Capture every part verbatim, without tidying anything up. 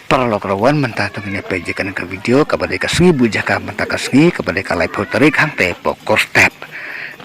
Paralok rawan, mynta to ngin ïa peit ïa kane ka video kaba dei ka sngi buh jaka mynta ka sngi kaba dei ka laiphew tarik hangtei hapoh Korstep.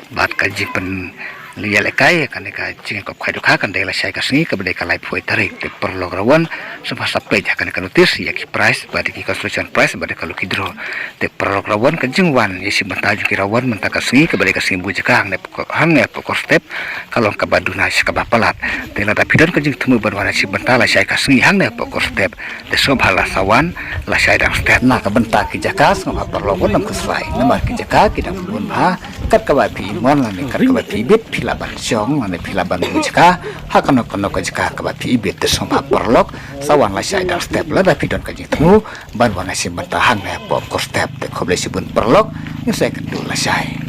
Bad ka jingpyn ïalehkai kane ka jingkop khaii dohkha kan dei lashai ka sngi kaba dei ka laiphew tarik. Te paralok rawan, sngewbha sa peit ha kane ka notice ïa ki prize bad ïa ki consolation prize bad ïa ka lucky draw. Te paralok rawan, ka jingwan ïashim bynta jong ki rawan mynta ka sngi kaba dei ka sngi buh jaka hangne hapoh, hangne hapoh Korstep ka long kaba duna sha kaba palat. Te lada phi don ka jingthmu ban wan ïashim bynta lashai ka sngi hangne hapoh Korstep, te sngewbha la sa wan lashai dang step. Na ka bynta ki jaka sngewbha paralok wat nym khuslai, namar ki jaka ki dang bun bha. Kat kaba phi mon lane kat kaba phi ibit phi lah ban shong lane phi lah ban buh jaka ha kano kano ka jaka kaba phi ibit. Te sngewbha paralok sa wan lashai dang step lada phi don ka jingthmu ban wan ïashim bynta hangne hapoh Korstep. Te khublei shibun paralok, ngin sa ïakynduh lashai.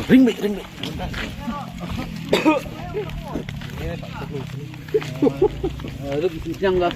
Ring baik, ring baik. Aduh, kejang lah.